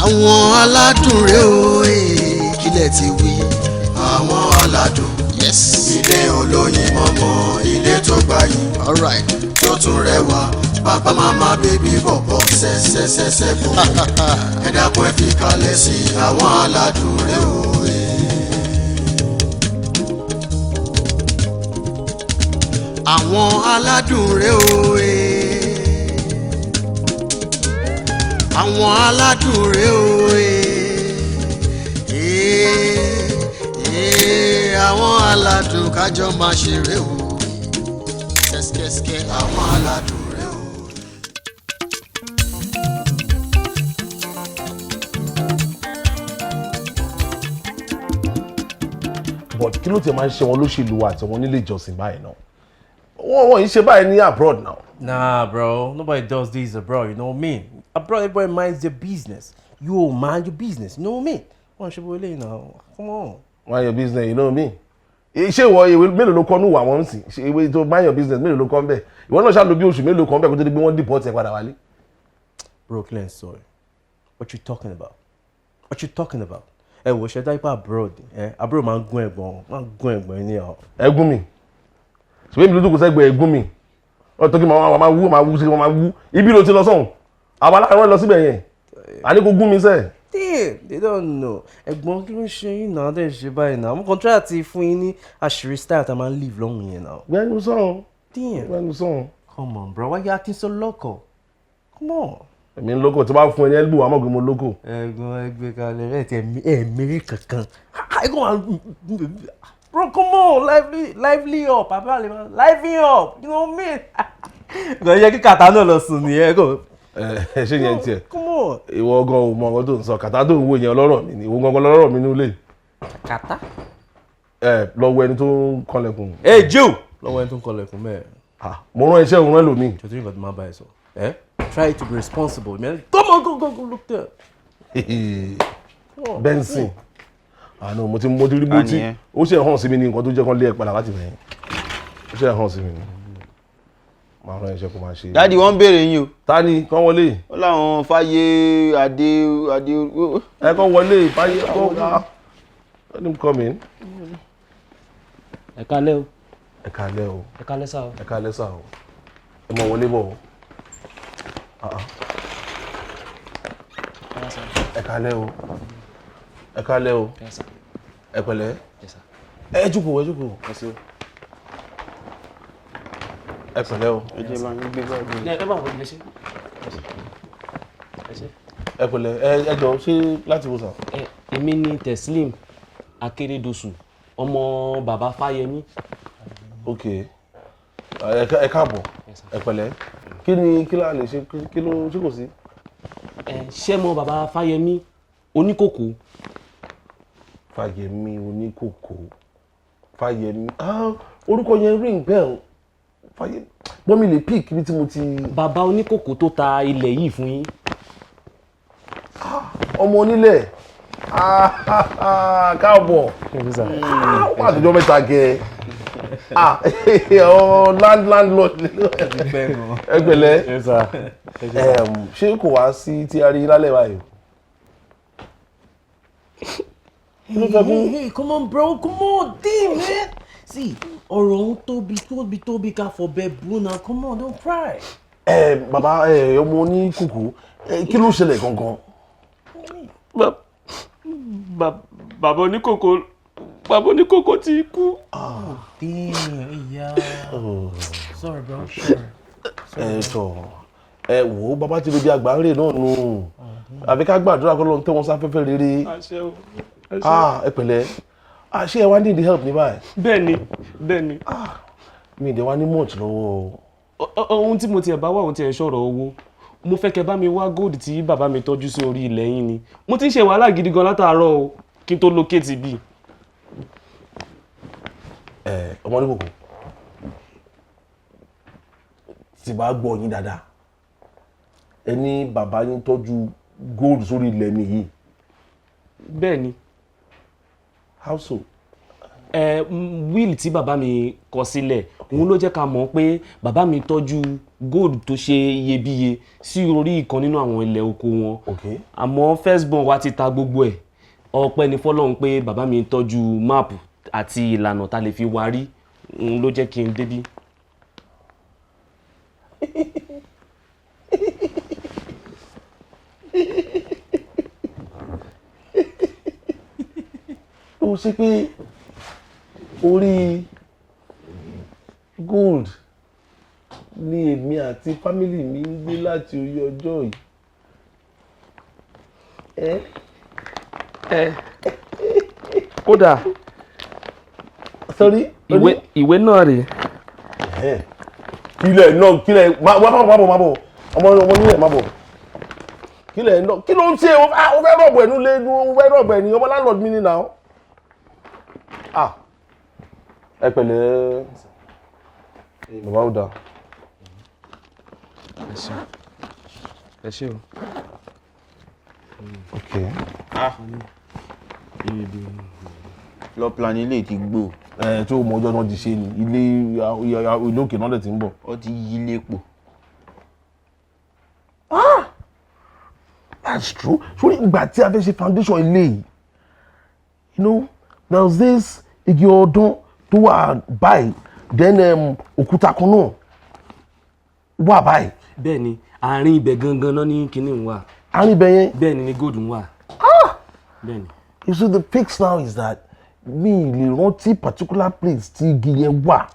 Àwọn aládùn rèé o, kílẹ̀ ti wí. Àwọn aládùn. Yes. Ilé olóyin mọ́mọ́, ilé tó gbayì. All right. Tó tún rẹwà, bàbá, màmá, baby, bọ̀bọ̀, ṣẹṣẹṣẹṣẹ bò. Ẹ dákun, ẹ fi kalẹ̀ sí àwọn aládùn rèé o. Àwọn aládùn rèé o. Àwọn aládùn rèé o. Àwọn aládùn kájọ máa ṣeré o. Kẹ́síkẹ́síkẹ́ àwọn aládùn rèé o. But kí ló tiẹ̀ máa ń ṣe wọn lóṣèlú wa àti wọn nílé ìjọsìn báyìí náà? Wọ́n yìí ṣe báyìí ní abroad now. Nah, bro. Nobody does this abroad, you know what I mean? Abroad, everybody minds their business. You all mind your business, you know what I mean? Wọ́n ṣe bó eléyìí náà. Come on. Mind your business, you know what I mean? Ṣé ìwọ ìwé mélòó ló kọ́ ní ìwà wọn sì ṣe ìwé tó mind your business mélòó ló kọ́ ń bẹ̀? Ìwọ náà ṣàlò bí oṣù mélòó kan bẹ̀ kó tó di pé wọ́n deport ẹ̀ padà wálé. Bro, clear sorry. What you talking about? What you talking about? Ẹ wò ṣe dáìpá abroad, ẹ abroad máa ń gún ẹ̀gbọ́n, máa ń gún ẹ̀gbọ́n ní ọ. Ẹgún mi, ṣùgbọ́n èmi ló dúkùú sẹ́gbẹ̀ẹ́ ẹgún mi. Wọ́n tó kí máa wú, máa wú sí, máa wú ibi ló ti lọ sọ̀hún. Àwọn aláwọ̀ lọ síbẹ̀ yẹn, àní kò gún mi sẹ́ẹ̀. Damn, they don't know. Ẹ̀gbọ́n, kí ló ń ṣe yín náà? Dẹ̀ ṣe báyìí náà. Mo kàn try àti fún yín ní àṣírí style tá a máa ń live lọ́hùn yẹn náà. Gbẹ́nu sọ̀hún. Damn. Gbẹ́nu sọ̀hún. Come on, bro, why you acting so local? Come on. Èmi ń lóko tí wọ́n bá fún ẹ ní elbow, àmọ́ pé mo lóko. Ẹ̀gbọ́n, ẹgbẹ́ kalẹ̀ rẹ̀ tẹ̀ ẹ̀ mẹ́rin kankan. Ẹ̀gbọ́n, bro, come on, lively, lively up, bàbá lè máa lively up, you know what I mean? Kò yẹ kí kàtá náà lọ sùn nìyẹn kò. Ẹ ṣé yẹn tiẹ̀. Come on. Ìwọ gan ò mọ nǹkan tó ń sọ. Kàtá tó ń wo yẹn, ọlọ́rọ̀ mi ni. Ìwọ gangan lọ́rọ̀ mi nílé. Kàtá. Ẹ lọ wo ẹni tó ń kọlẹ̀kùn. Hey Joe! Lọ́wọ́ ẹni tó ń kọlẹ̀kùn mẹ́ẹ̀. Mo rán iṣẹ́ òun rán lómi. Jọ̀dún nǹkan tó máa bá ẹ sọ. Eh? Try to be responsible, man. Come on, go, go, go, look there. Benson, àná mo ti rí bó ti ó ṣe hàn sí mi ní nǹkan tó jẹ́ kán lé ẹ padà láti bẹ̀yẹn. Ó ṣe hàn sí mi ní. Máa rán iṣẹ́ kó máa ṣe. Daddy, wọ́n ń béèrè yín o. Ta ni? Kán wọlé. Ó láwọn fáyé adé adé. Ẹ kán wọlé, fáyé kó let him come in. Ẹ kálẹ́ o. Ẹ kálẹ́ o. Ẹ kálẹ́ sá o. Ẹ kálẹ́ sá o. Ẹ mọ wọlé bọ̀ o. Ẹ kálẹ́ o. Ẹ kálẹ́ o. Ẹ pẹ̀lẹ́. Ẹ jókòó, ẹ jókòó. Ẹ pẹ̀lẹ́ o. Ẹ jẹ́ bá yín gbé báàgì. Ẹ bá wọn, ẹ ṣe. Ẹ ṣe. Ẹ pẹ̀lẹ́. Ẹ jọ, ṣé láti wo sàn? Ẹ èmi ni Teslim Akeredosu, ọmọ bàbá Fáyẹmí. Ok, ẹ káàbọ̀, ẹ pẹ̀lẹ́. Kí ni kí la lè ṣe? Kí ló ṣé kò sí? Ẹ ṣé mọ bàbá Fáyẹmí oníkòkò? Fáyẹmí oníkòkò, Fáyẹmí, ah, orúkọ yẹn ring bell. Fáyẹmí, gbọ́n mi lè pick ibi tí mo ti. Bàbá oníkòkò tó ta ilẹ̀ yìí fún yín. Ọmọ onílẹ̀, káàbọ̀. Wọ́n àtijọ́ mẹ́ta gẹ̀ ọ landlord. Ẹ pẹ̀lẹ́. Ṣé kò wá sí tí a rí lálẹ́ báyìí? Hey, hey, hey, come on, bro, come on, damn, man. See, ọ̀rọ̀ ń tóbi, tóbi, tóbi ká fọbẹ̀ bú náà. Come on, don't cry. Ẹ bàbá ẹ ọmọ oníkùkù, kí ló ṣẹlẹ̀ gangan? Bàbá oníkòkò, bàbá oníkòkò ti kú. Oh, damn, yeah. Sorry, bro. Sorry. Ẹ tọ, ẹ wò ó, bàbá ti bí àgbà ń rè náà nù. Àfi ká gbàdúrà kó lóun tẹ́ wọn sáfẹ́fẹ́ rere. Àṣẹ o. Ah, ẹ pẹ̀lẹ́. Ah, ṣé ẹ wá need help ní báyìí? Bẹ́ẹ̀ni, bẹ́ẹ̀ni. Ah, mi ì dẹ̀ wá ní much lọ́wọ́ o. Ohun tí mo tiẹ̀ bá wà, ohun tí ẹ̀ sọ̀rọ̀ owó, mo fẹ́ kẹ́ bá mi wá gold tí bàbá mi tọ́jú sí orí ilẹ̀ yín ni. Mo ti ń ṣe wàhálà gidi gan látàárọ̀ o kí n tó locate bí. Ẹ ọmọ oníkòkò, tí bá gbọ́ yín dáadáa, ẹ ní bàbá yín tọ́jú gold sórí ilẹ̀ mi yìí? Bẹ́ẹ̀ni. How so? Ẹ will tí bàbá mi kọ sílẹ̀, òun ló jẹ́ ká mọ̀ pé bàbá mi tọ́jú gold tó ṣe iyebíye sí orí ìkan nínú àwọn ilẹ̀ oko wọn. Àmọ́ first born wa ti ta gbogbo ẹ̀. Ọpẹ́ ni fọ́lọ́run pé bàbá mi tọ́jú map àti ìlànà tá lè fi wárí. Òun ló jẹ́ kí n débí. Ó ṣe pé orí gold ni èmi àti family mi ń gbé láti orí ọjọ́ yìí. Ẹ Ẹ kódà sorry. Ìwé náà rèé. Kílẹ̀ náà, kílẹ̀ má má má bọ̀, má bọ̀, ọmọ ọmọ nílẹ̀, má bọ̀. Kílẹ̀ náà, kí ló ń ṣe? O fẹ́ rob ẹ̀ nílé, o fẹ́ rob ẹ̀ ní ọmọ landlord mi ní náà. Ah, ẹ pẹ̀lẹ́, bàbá, ó dáa. Ẹ ṣé, ẹ ṣé o. Ok. Floor plan ilé ti gbó. Ẹ tí o mọ ọjọ́ náà ti ṣe ni ilé ilé òkè náà dẹ̀ ti ń bọ̀. Ó ti yí lépo. That's true. Sórí ìgbà tí a fẹ́ ṣe foundation ilé yìí, there was this igi ọdún tó wà báyìí, then òkúta kan náà wà báyìí. Bẹ́ẹ̀ ni, àárín ibẹ̀ gangan náà ní kinní ń wà. Àárín ibẹ̀ yẹn. Bẹ́ẹ̀ ni gold ń wà. Bẹ́ẹ̀ ni. You see, the fix now is that mi ì lè rántí particular place tí igi yẹn wà.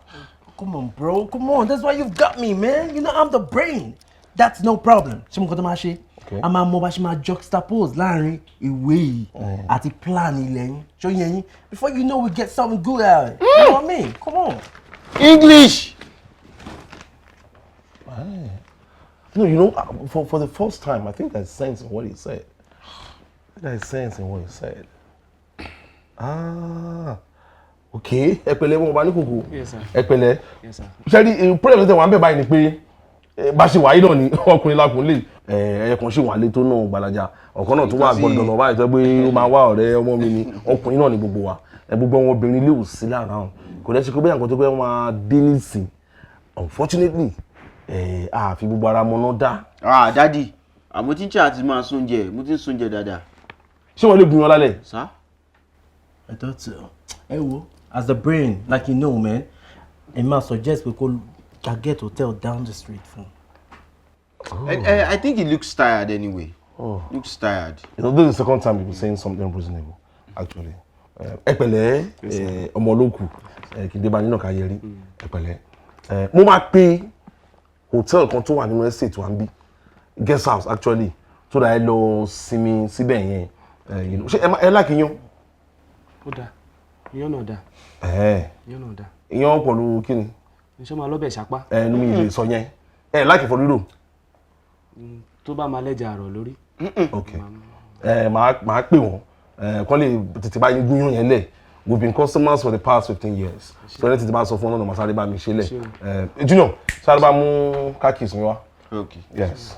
Come on, bro. Come on. That's why you've got me, man. You know I'm the brain. That's no problem. Ṣé mo kọ́ tó máa ṣe? A máa mọ bá ṣe máa juxtapose láàrin ìwé yìí àti plan ilẹ̀ yín. Ṣó yẹ yín? Before you know, we get something good out of it. You know what I mean? Come on. English. No, for the first time, I think there's sense in what he said. There's sense in what he said. Ah, okay. Ẹ pẹ̀lẹ́, wọn bá ní kòkó. Yes, sir. Ẹ pẹ̀lẹ́. Yes, sir. Ṣé rí problem tó wà ń bẹ̀ báyìí ni pé bá ṣe wà yìí náà ni ọkùnrin lákùn lè ẹyẹ kan ṣì wà lé tó náà gbalaja, ọ̀kan náà tó wà gbọ́dọ̀ lọ báyìí tó pé ó máa wá ọ̀rẹ́ ọmọ mi ni. Ọkùnrin náà ni gbogbo wa ẹ, gbogbo àwọn obìnrin ilé ò sí lára wọn, kò dẹ́ ṣe pé bóyá nǹkan tó pé wọ́n máa dé nísìn. Unfortunately, a fi gbogbo ara mọ́ná dá. Ah, daddy, àmọ́ tí ń ṣe àti máa sóúnjẹ, mo ti ń sóúnjẹ dáadáa. Ṣé wọ́n lè gun yan lálẹ́? Sá. I thought so. Ẹ wo, as the brain, like you know, man, ẹ máa suggest pé kó ká get hotel down the street fún. I think he looks tired anyway. Oh. Looks tired. This is the second time you've been saying something reasonable, actually. Ẹ pẹ̀lẹ́, ọmọ olókù, kì í dé bá nínú ká yẹrí. Ẹ pẹ̀lẹ́. Mo máa pe hotel kan tó wà nínú estate wa ń bí, guest house actually, tó dáa, ẹ lọ sinmi síbẹ̀ yẹn. Ṣé ẹ like iyán? Ó dáa, iyán náà dáa. Iyán náà dáa. Iyán pẹ̀lú kí ni? Iṣẹ́ máa lọ́bẹ̀ ṣapá. Ẹ nu mi lè sọ yẹn. Ẹ like ẹ̀fọ́ rírò? Tó bá máa lẹ́jà àrọ̀ lórí. Ok, ẹ máa pè wọ́n kọ́ lè tètè bá yín gúnyán yẹn lẹ̀. We've been customers for the past 15 years, so ẹ tètè bá sọ fún ọ náà, màá sáré bá mi ṣe lẹ̀. Ẹ Junior, sáré bá mú car keys mi wá. Okay. Yes,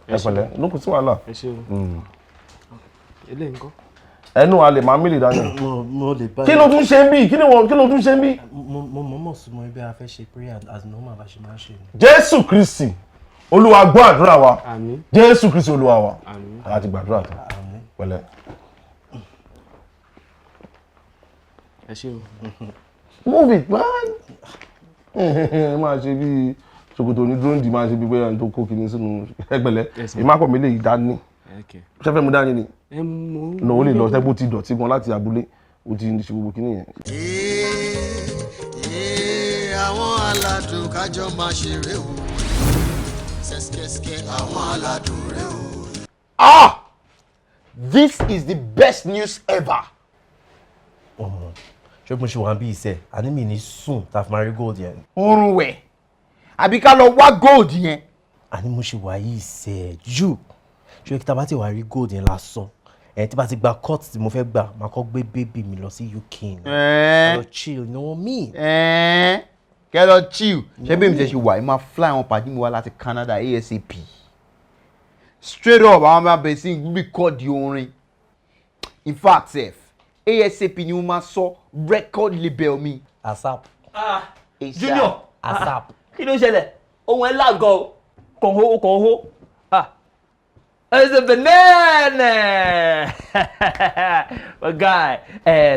ẹ pẹ̀lẹ́, ló kù sí wàhálà. Ẹ ṣé o. Eléyìí ńkọ́? Ẹnu a lè máa mílì dání. Mo lè bá. Kí ló tún ṣe ń bí? Kí ni wọ́n, kí ló tún ṣe ń bí? Mo mọ̀ọ́mọ̀ súnmọ́ ibi a fẹ́ ṣe prayer as normal bá ṣe máa ń ṣe ni. Jésù Kristi Olúwa, gbọ́ àdúrà wa. Àmín. Jésù Kristi Olúwa wa. Àmín. A ti gbàdúrà tán. Pẹ̀lẹ́. Ẹ ṣé o. Move it, man. Máa ṣe bí ṣòkòtò ní dúró ń di, máa ṣe bí bóyá ní tó kó kinní sínú. Ẹgbẹ̀lẹ́. Yes, sir. Ìmápọ̀ mi lè dání. Okay. Ṣé fẹ́ mu dání ni? Ẹ mú. Nà ó lè lọ sẹ́gbó ti dọ̀tí gan láti abúlé, ó ti ṣe gbogbo kinní yẹn. Ee, àwọn aládùn kájọ máa ṣeré o, ṣẹ́ṣkẹ́ṣkẹ́ àwọn aládùn rẹ o. Ah! This is the best news ever. Ọmọ, ṣé mo ṣe wà bí iṣẹ́? Àní mi ní sùn tá a fi máa rí gold yẹn. Oorun wẹ̀ àbí ká lọ wá gold yẹn? Àní mo ṣe wà yìí iṣẹ́ jù. Ṣé kí tá bá ti wà rí gold yẹn lásán? Ẹ tí bá ti gba cut tí mo fẹ́ gbà, màá kọ́ gbé baby mi lọ sí UK ni. Lọ chill, you know what I mean? Ẹ̀ẹ́n, kẹ́ lọ chill. Ṣé bí mi ṣe ṣe wà yìí, máa fly àwọn pàdé mi wá láti Canada ASAP, straight up. Àwọn máa bẹ̀rẹ̀ sí record orin. In fact sef, ASAP ni mo máa sọ record label mi. ASAP. Ah, Junior. ASAP. Kí ló ṣẹlẹ̀? Ohun ẹ̀ lágọ̀ o. Kàn hó kàn hó. Ah. It's a banana. But guy,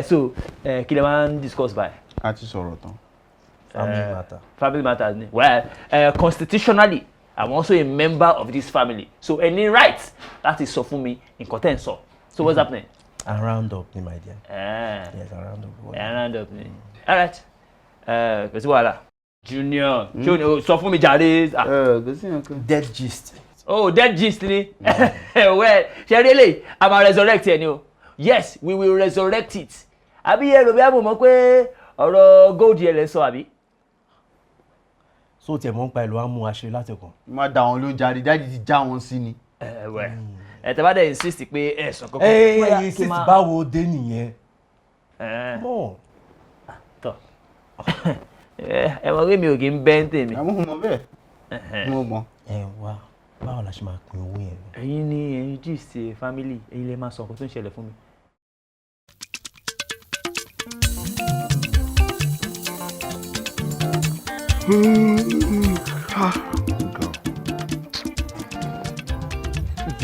so kí lè máa ń discuss by? A ti sọ̀rọ̀ tán. Family matter. Family matters ni. Well, constitutionally, I'm also a member of this family. So any right láti sọ fún mi nǹkan tẹ́ ń sọ. So what's happening? And round up ni, my dear. Eh. Yes, and round up. And round up ni. All right. Kò sí wàhálà. Junior, ṣé o ní o sọ fún mi jàre? Kò sí nǹkan. Dead gist. Oh, dead gist ni. Well, ṣe rí eléyìí, a máa resurrect ẹ ni o. Yes, we will resurrect it. Àbí ẹ rò bí a mọ̀ mọ́ pé ọ̀rọ̀ gold yẹn lẹ sọ àbí? So tiẹ̀ mọ̀ ń pa ìlú àmú àṣírí láti kàn. Má da wọn ló ń jáde, dáàdi ti já wọn sí ni. Ẹ wẹ, ẹ tẹ́ bá dẹ̀ insist pé ẹ sọ kankan. Ẹ Bóyá ẹ kí insist n máa- báwo dé nìyẹn. Eh. Come on. Tọ́. Ẹ mọ̀ pé mi ò kí ń bẹ́ ń tèmi. Àwọn ọmọ bẹ́ẹ̀. Mo mọ̀. Ẹ wá, báwo la ṣe máa pín owó yẹn? Ẹ̀yin ni ẹ̀yin gist family, ẹ̀yin lè máa sọ nǹkan tó ń ṣẹlẹ̀ fún mi.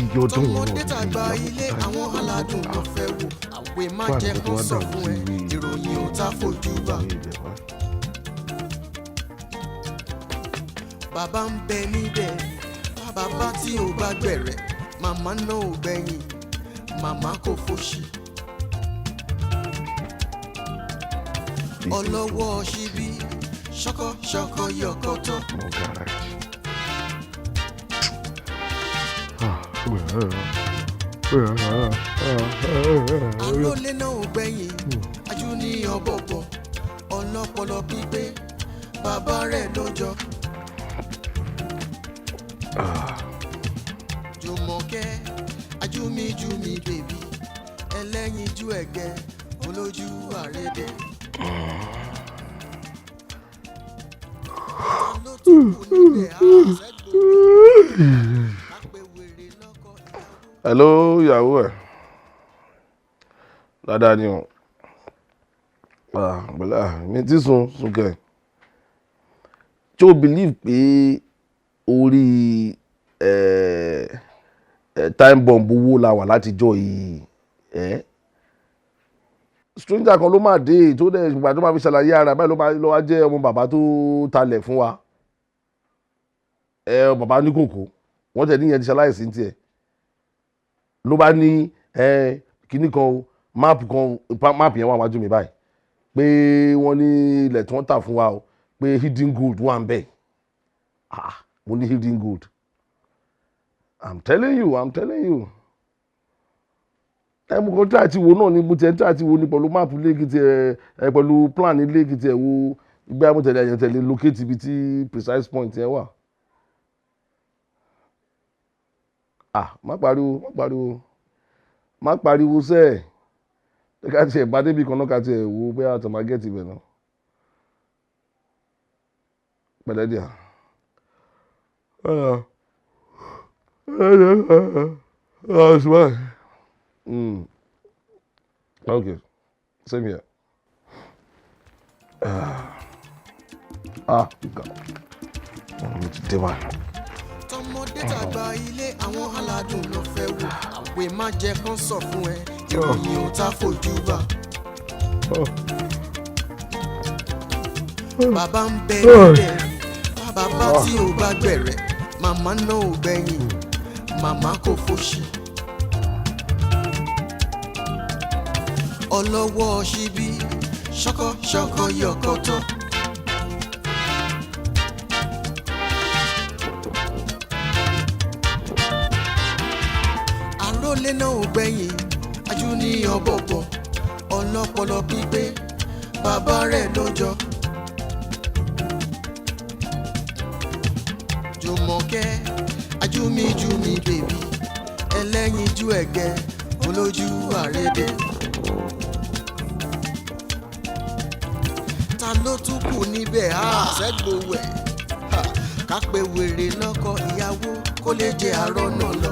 Iye ọdún wo Tọmọdé náà tàgbà ilé àwọn aládùn ló fẹ́ wò. Àwẹ̀ má jẹ́ kán sọ fún ẹ, ìròyìn ò tá fojú bá. Bàbá ń bẹ níbẹ̀, bàbá tí ò bá gbẹ̀rẹ̀, màmá náà ò gbẹ̀yìn, màmá kò fòṣì. Ọlọ́wọ́ ṣíbí, ṣọkọ ṣọkọ yọkọtọ. Àrólé náà ò gbẹ̀yìn, ajú ní ọ̀bọ̀bọ̀, ọlọ́pọlọ pípé, bàbá rẹ̀ ló jọ. Jùmọ̀kẹ́, ajúmíjúmi bèbí, ẹlẹ́yinjú ẹ̀gẹ́, olójú àrédè. Ta ló tún kù níbẹ̀ á sẹ́gbó? Hello, ìyàwó ẹ̀. Dáadáa ni o. Ah, bọ̀lá, mi ti sùn sùn kẹ̀. Ṣé o believe pé orí time bomb owó la wà látijọ́ yìí? Eh? Stranger kan ló máa dé tó dẹ̀ ìgbà tó máa fi ṣàlàyé ara báyìí ló máa ló wá jẹ́ ọmọ bàbá tó talẹ̀ fún wa. Ẹ bàbá ní kòkó, wọ́n tẹ̀ níyẹn ti ṣaláìsí tiẹ̀. Ló bá ní ẹ kinní kan o, map kan o, map yẹn wà wájú mi báyìí pé wọ́n ní ilẹ̀ tí wọ́n tà fún wa o, pé hidden gold wà ń bẹ̀. Ah, mo ní hidden gold. I'm telling you, I'm telling you. Ẹ mú kan tí àti wo náà ni mo tiẹ̀ tí àti wo ni pẹ̀lú map lẹ́kìtì ẹ ẹ pẹ̀lú plan lẹ́kìtì ẹ wo ìgbé amútẹ̀lẹ̀ ẹ̀yàn tẹ̀lé locate ibi tí precise point yẹn wà. Ah, má pariwo, má pariwo, má pariwo sẹ́ẹ̀. Ẹ ká tiẹ̀ bá débi kan náà ká tiẹ̀ wo bóyá àtọ̀ máa gẹ̀ẹ́tì ibẹ̀ náà. Pẹ̀lẹ́ díà. That's why. Okay, same here. Ah, God. Mo ti dé báyìí. Tọmọdé tàgbà ilé àwọn aládùn ló fẹ́ wò. Àwẹ̀ má jẹ́ kán sọ fún ẹ, ìròyìn ò tá fojú bá. Bàbá ń bẹ níbẹ̀, bàbá tí ò bá gbẹ̀rẹ̀, màmá náà ò gbẹ̀yìn, màmá kò fòṣì. Ọlọ́wọ́ ṣíbí, ṣọkọ ṣọkọ yọkọtọ. Àrólé náà ò gbẹ̀yìn, ajú ní ọ̀bọ̀bọ̀, ọlọ́pọlọ pípé, bàbá rẹ̀ ló jọ. Jùmọ̀kẹ́, ajúmíjúmi bèbí, ẹlẹ́yinjú ẹ̀gẹ́, olójú àrédè. Ta ló tún kù níbẹ̀ á sẹ́gbowẹ̀? Ká pé wèrè lọ́kọ ìyàwó kó lè jẹ àárọ̀ náà lọ.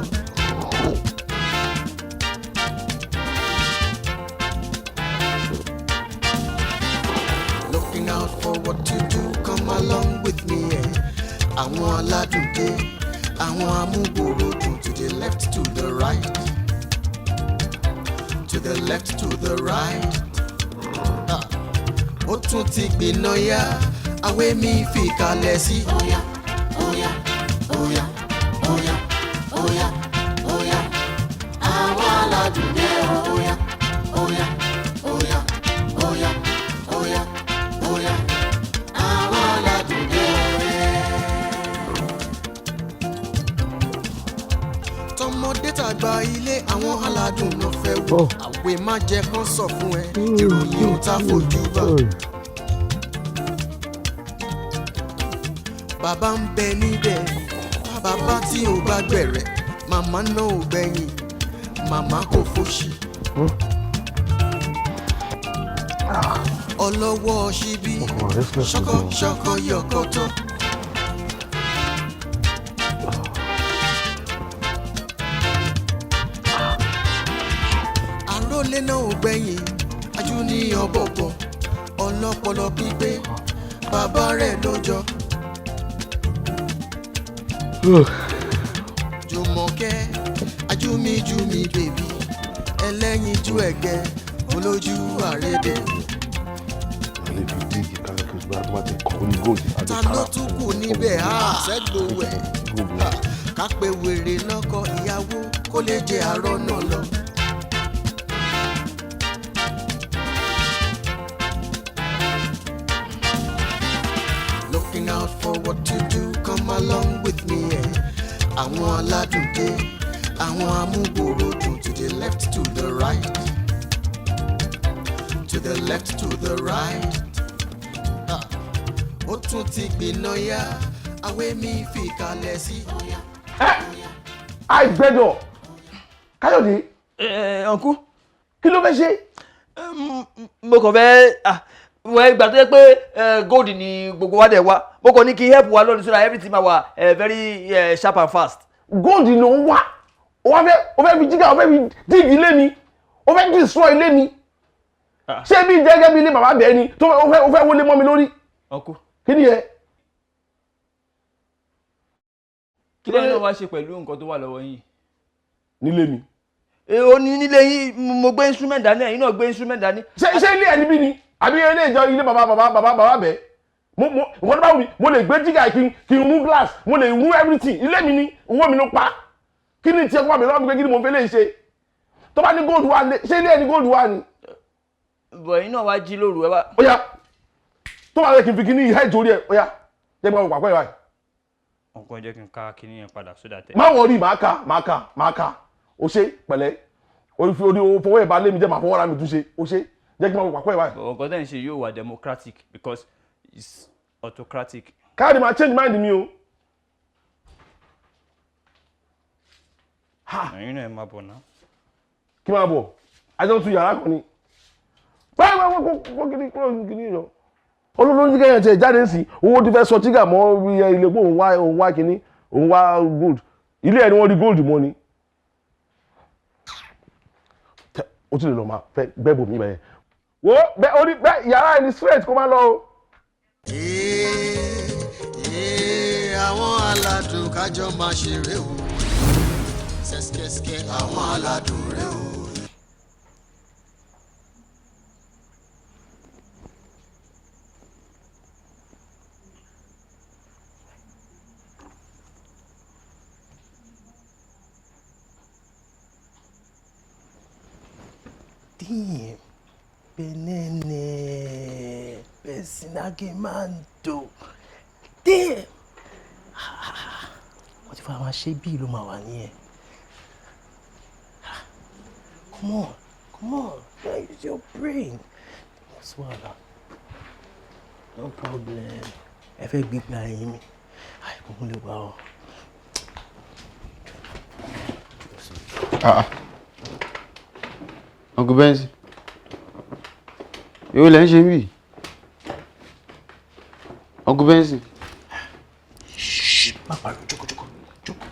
Àwọn aládùn dé, àwọn amúgbòrò dùn. To the left, to the right, to the left, to the right. Ah, ó tún ti gbiná yá, àwẹ̀ mi fi kalẹ̀ sí. Óyá, óyá, óyá, óyá, óyá, óyá, àwọn aládùn dé o. Óyá, óyá, óyá, óyá, óyá, óyá, àwọn aládùn dé o. Tọmọdé tàgbà, ilé àwọn aládùn ló fẹ́ wò. Àwẹ̀ má jẹ́ kán sọ fún ẹ, ìròyìn ò tá fojú bá. Bàbá ń bẹ níbẹ̀, bàbá tí ò bá gbẹ̀rẹ̀, màmá náà ò gbẹ̀yìn, màmá kò fòṣì. Ọlọ́wọ́ ṣíbí, ṣọkọ ṣọkọ yọkọtọ. Àrólé náà ò gbẹ̀yìn, ajú ní ọ̀bọ̀bọ̀, ọlọ́pọlọ pípé, bàbá rẹ̀ ló jọ. Jùmọ̀kẹ́ ajúmíjúmi baby, ẹlẹ́yinjú ẹ̀gẹ́, olójú àrédè. Lè fi dig kálẹ̀ kí o bá ti kọ́ ní gold. Ta ló tún kù níbẹ̀ á sẹ́gbowẹ̀ ká pé wèrè lọ́kọ ìyàwó kó lè jẹ àárọ̀ náà lọ. Looking out for what to do, come along with me. Eh. Àwọn aládùn dé, àwọn amúgbòrò dùn. To the left, to the right, to the left, to the right. Ah, ó tún ti gbiná yá, àwẹ̀ mi fi kalẹ̀ sí. Àìgbẹ́dọ̀ Káyọ̀dé. Ẹ uncle. Kí ló fẹ́ ṣe? Mo kàn fẹ́ wọ́n ìgbà tó yẹ pé gold ni gbogbo wa dẹ̀ wá, mo kàn ní kí help wa lónìí so that everything máa wà very sharp and fast. Gold ló ń wá, o fẹ́ fi jígà, o fẹ́ fi dig ilé mi, o fẹ́ destroy ilé mi. Ṣé bí jẹ́gẹ́ bí ilé bàbá bẹ́ẹ̀ ni tó o fẹ́ wọlé mọ́ mi lórí? Uncle. Kí ni yẹ? Kí lẹ́yìn náà wá ṣe pẹ̀lú nǹkan tó wà lọ́wọ́ yín? Nílé mi. Ó ní nílé yín, mo gbé instrument dání, ẹ̀yin náà gbé instrument dání. Ṣé ilé ẹ̀ níbí ni àbí ilé ìjọ, ilé bàbá bàbá bàbá bàbá bẹ́ẹ̀? Mo nǹkan tó bá wù mí, mo lè gbé jígà kí n mú glass, mo lè mú everything. Ilé mi ni, owó mi ló pa. Kí ni tiẹ̀ kó wà mí lọ́wọ́ mi pé kí ni mo fẹ́ lè ṣe tó bá ní gold wà ní? Ṣé ilé ẹ̀ ní gold wà ní? Bọ̀ ẹ̀yin náà wá jí lóru ẹ wá. Ó yá, tó bá yẹ kí n fi kí ní ìhá ìjórí ẹ̀, ó yá, jẹ́ kí n máa wò pàpẹ́ ẹ̀ báyìí. Uncle, ẹ jẹ́ kí n ká kinní yẹn padà sódà tẹ. Má worry, màá ka, màá ka, màá ka. O ṣe pẹ̀lẹ́, orí fi orí o fọwọ́ ẹ̀ bá lé mi jẹ́, màá fọwọ́ ra mi túnṣe. O ṣe, jẹ́ kí n máa wò pàpẹ́ ẹ̀ báyìí. But nǹkan tẹ́ ń ṣe yóò wà democratic because it's autocratic. Káàdì máa change mind mi o. Ẹ̀yin náà ẹ máa bọ̀ náà. Kí máa bọ̀? Àjọ tún yàrá kan ni báyìí báyìí, kó kí ni kúrò kí ni yọ. Olórí ní kẹ́yìn tiẹ̀ jáde sí owó tí fẹ́ sọ tígà mọ́ ilé pé òun wá kíní, òun wá gold. Ilé ẹ̀ ni wọ́n rí gold mọ́ ni. Ó tún lè lọ máa fẹ́ gbẹ́bù mi bẹ́ẹ̀ wo bẹ́ẹ̀ orí bẹ́ẹ̀ yàrá ẹni straight kó má lọ o. Ee, àwọn aládùn kájọ máa ṣeré o, ṣẹ́ṣkẹ́ṣkẹ́ àwọn aládùn rẹ o. Damn. Benene. Besinagemando. Damn. Wọ́n ti fara máa ṣe bí ìlú máa wà nìyẹn. Come on, come on. Use your brain. What's wàhálà? No problem. Ẹ fẹ́ gbígbà ẹyin mi. Àìkú mú lè wá o. Ah, ah. Uncle Benzi, èwo lẹ́ ń ṣe mí? Uncle Benzi. Má pariwo, jókòó, jókòó, jókòó.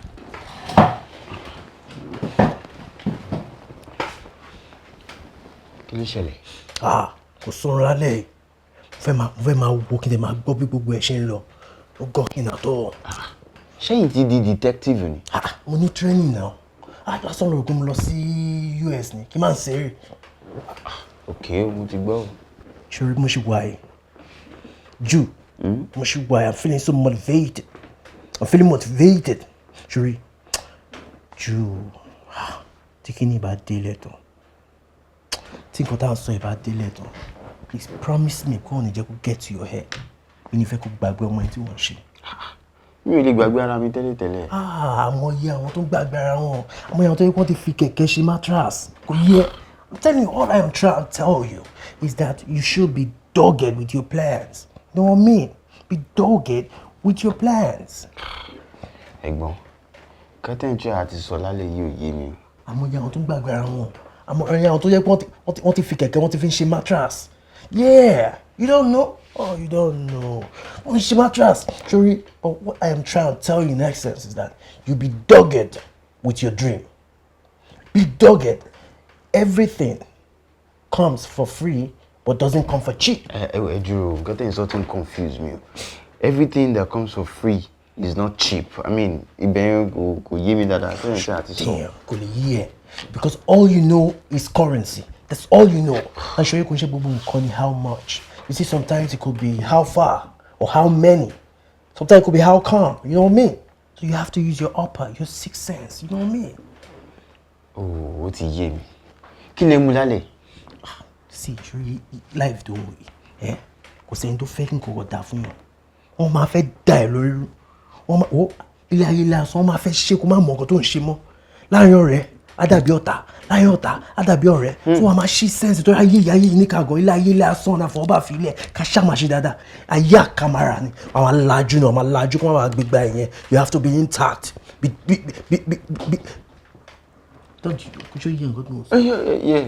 Kí ló ṣẹlẹ̀? Ah, kò sọ̀rọ̀ lálẹ́ yìí. Mo fẹ́ máa wo kí n lè máa gbọ́ bí gbogbo ẹ̀ ṣe ń lọ. Ó gọ́ kí n nà tọ́. Ṣẹ́yìn ti di detective ni? Mo ní training now. Lásán lóru pé mo lọ sí US ni, kí n máa ń ṣeré. Ok, mo ti gbọ́. Ṣorí mo ṣe wà yìí. Jù, mo ṣe wà yìí, I'm feeling so motivated. I'm feeling motivated. Ṣorí, jù, tí kíní bá délẹ̀ tán, tí nǹkan tá à ń sọ yìí bá délẹ̀ tán, please promise me kó o ní jẹ́ kó get to your head. Mi ní fẹ́ kó gbàgbé ọmọ yẹn tí wọ́n ń ṣe. Mi ò lè gbàgbé ara mi tẹ́lẹ̀tẹ́lẹ̀. Àwọn iye àwọn tó ń gbàgbé ara wọn, àwọn èèyàn tó yẹ kó ti fi kẹ̀kẹ́ ṣe mattress. Kò yẹ. I'm telling you, all I am trying to tell you is that you should be dogged with your plans. You know what I mean? Be dogged with your plans. Ẹ̀gbọ́n, kẹ́tẹ́ǹtì àti sọ lálẹ́ yìí ò yé mi. Àwọn iye àwọn tó ń gbàgbé ara wọn, àwọn èèyàn tó yẹ kó wọ́n ti fi kẹ̀kẹ́, wọ́n ti fi ń ṣe mattress. Yeah, you don't know. Oh, you don't know. Wọ́n ń ṣe mattress. Sorry, but what I am trying to tell you in essence is that you be dogged with your dream. Be dogged. Everything comes for free but doesn't come for cheap. Ẹ ẹ dúró, nǹkan tẹ̀ ń sọ tún confuse me o. Everything that comes for free is not cheap. I mean, ibẹ̀ yẹn kò yé mi dáadáa. Tẹ́lẹ̀ tí a ti sọ. Damn, kò lè yé ẹ. Because all you know is currency. That's all you know. And ṣòye kò ń ṣe gbogbo nǹkan ni how much. You see, sometimes it could be how far or how many. Sometimes it could be how come. You know what I mean? So you have to use your upper, your sixth sense. You know what I mean? Oh, ó ti yé mi. Kí lè mú lálẹ́? See, ṣòye life tó wò yìí, kò sẹ́ni tó fẹ́ kí nǹkan kò dáa fún yàn. Wọ́n máa fẹ́ dà ẹ́ lórí rú. Wọ́n máa wo ilé ayé lásán, wọ́n máa fẹ́ ṣe kó má mọ nǹkan tó ń ṣe mọ́. Láàárín ọ̀rẹ́, á dàbí ọ̀tá. Láàárín ọ̀tá, á dàbí ọ̀rẹ́. Tí wọ́n máa ṣí sẹ́ǹsì tó ayé ìyá yìí níkàgọ́, ilé ayé lásán náà fọwọ́ bá fi ilẹ̀ ká ṣá máa ṣe dáadáa. Ayé àkàmàrà ni. Àwọn alájú náà, àwọn alájú kó má máa gbégbá ẹ̀yẹn. You have to be intact. Be be be be be. Don't you, kò ṣe yẹ nǹkan tó ń sọ. Yeah,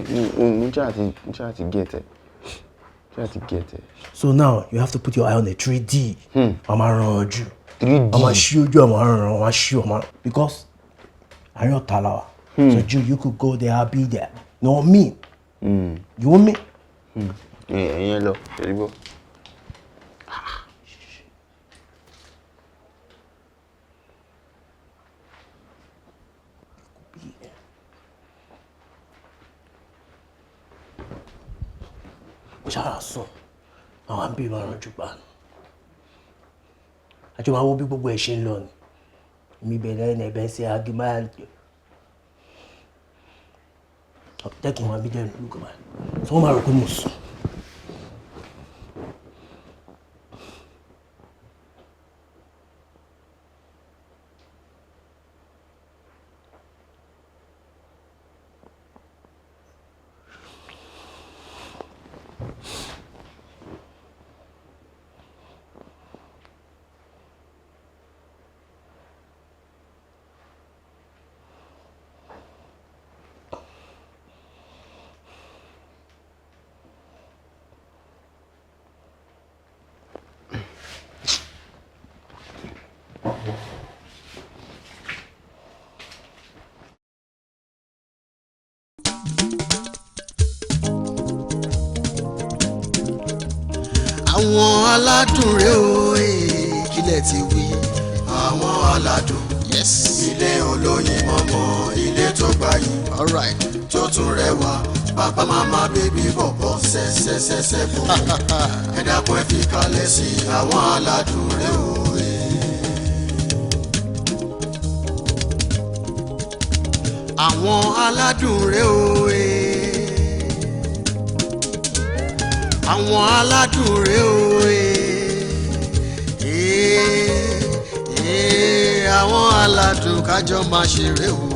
mo try to get it. Try to get it. So now you have to put your eye on the 3D. A máa ràn ojú. 3D. A máa ṣí ojú, a máa ràn, a máa ṣí, a máa. Because àárín ọ̀tá la wà. So Jude, you could go there, I'll be there. You know what I mean? You want me? Ẹ̀yin lọ, ṣèlú bọ́. Mo ṣáà sùn, àwọn àbí máa rànjú pa ni. Àjọ máa wo bí gbogbo ẹ̀ ṣe ń lọ ni. Èmi bẹ̀rẹ̀ ẹni ẹ̀bẹ̀ ṣe agimáyà. Jẹ́ kí n máa bí jẹ́ ìlú kan báyìí. Sọ wọ́n máa rò pé mo sùn. Àwọn aládùn rèé o, kílẹ̀ ti wí. Àwọn aládùn, yes. Ilé olóyin mọ́mọ́, ilé tó gbayì, alright, tó tún rẹwà. Bàbá màmá bébí bọ̀bọ̀ ṣẹ́ṣẹ́ṣẹ́ṣẹ́ bò. Ẹ dákun ẹ fi kalẹ̀ sí àwọn aládùn rèé o. Àwọn aládùn rèé o. Àwọn aládùn rèé o. Àwọn aládùn kájọ máa ṣeré o.